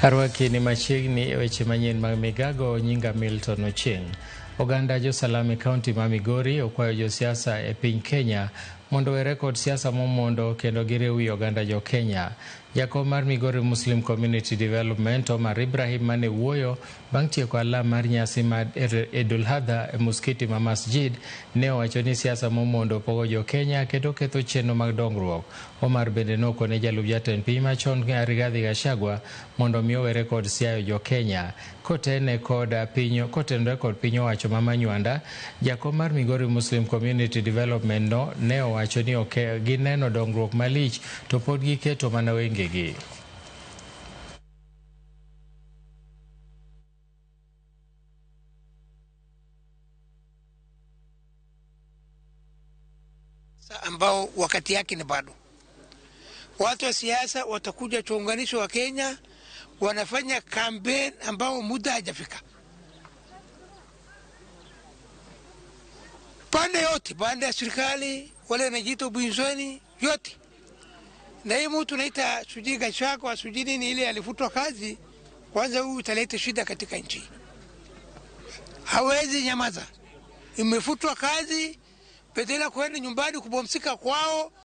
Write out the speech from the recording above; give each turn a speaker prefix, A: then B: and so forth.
A: Arwaki ni machiegni e weche manyien mag Migago, nyinga Milton Ochieng. Oganda jo-Salami kaunti ma Migori okwayo josiasa e piny Kenya mondo owere kod siasa momondo kendo giriw wi oganda jo Kenya. Jakom mar Migori Muslim Community Development Omar Ibrahim mane wuoyo bang' tieko alam mar nyasi mar Idul Adha e muskiti ma Masjid ne owacho ni siasa momondo pogo jo Kenya kendo ketho chenro mag dongruok. Omar bende nokone jalup jatend piny machon Rigathi Gachagua mondo mi owere kod siayo jo Kenya. Kotene kod piny kotenore kod piny owacho ma Manywanda, jakom mar Migori Muslim Community Development no ne owacho ni ok gineno dongruok malich to pod giketo mana wengegi.
B: Ambao wakati yake ni bado. Watu wa siasa watakuja tuunganisho wa Kenya, wanafanya kampeni ambao muda hajafika. Pande yote, pande ya serikali, wale wanajiita upinzani yote. Na hii mtu naita sijui Gachagua sijui nini ile alifutwa kazi, kwanza huyu utaleta shida katika nchi. Hawezi nyamaza. Imefutwa kazi, badala kwenda nyumbani kupumzika kwao.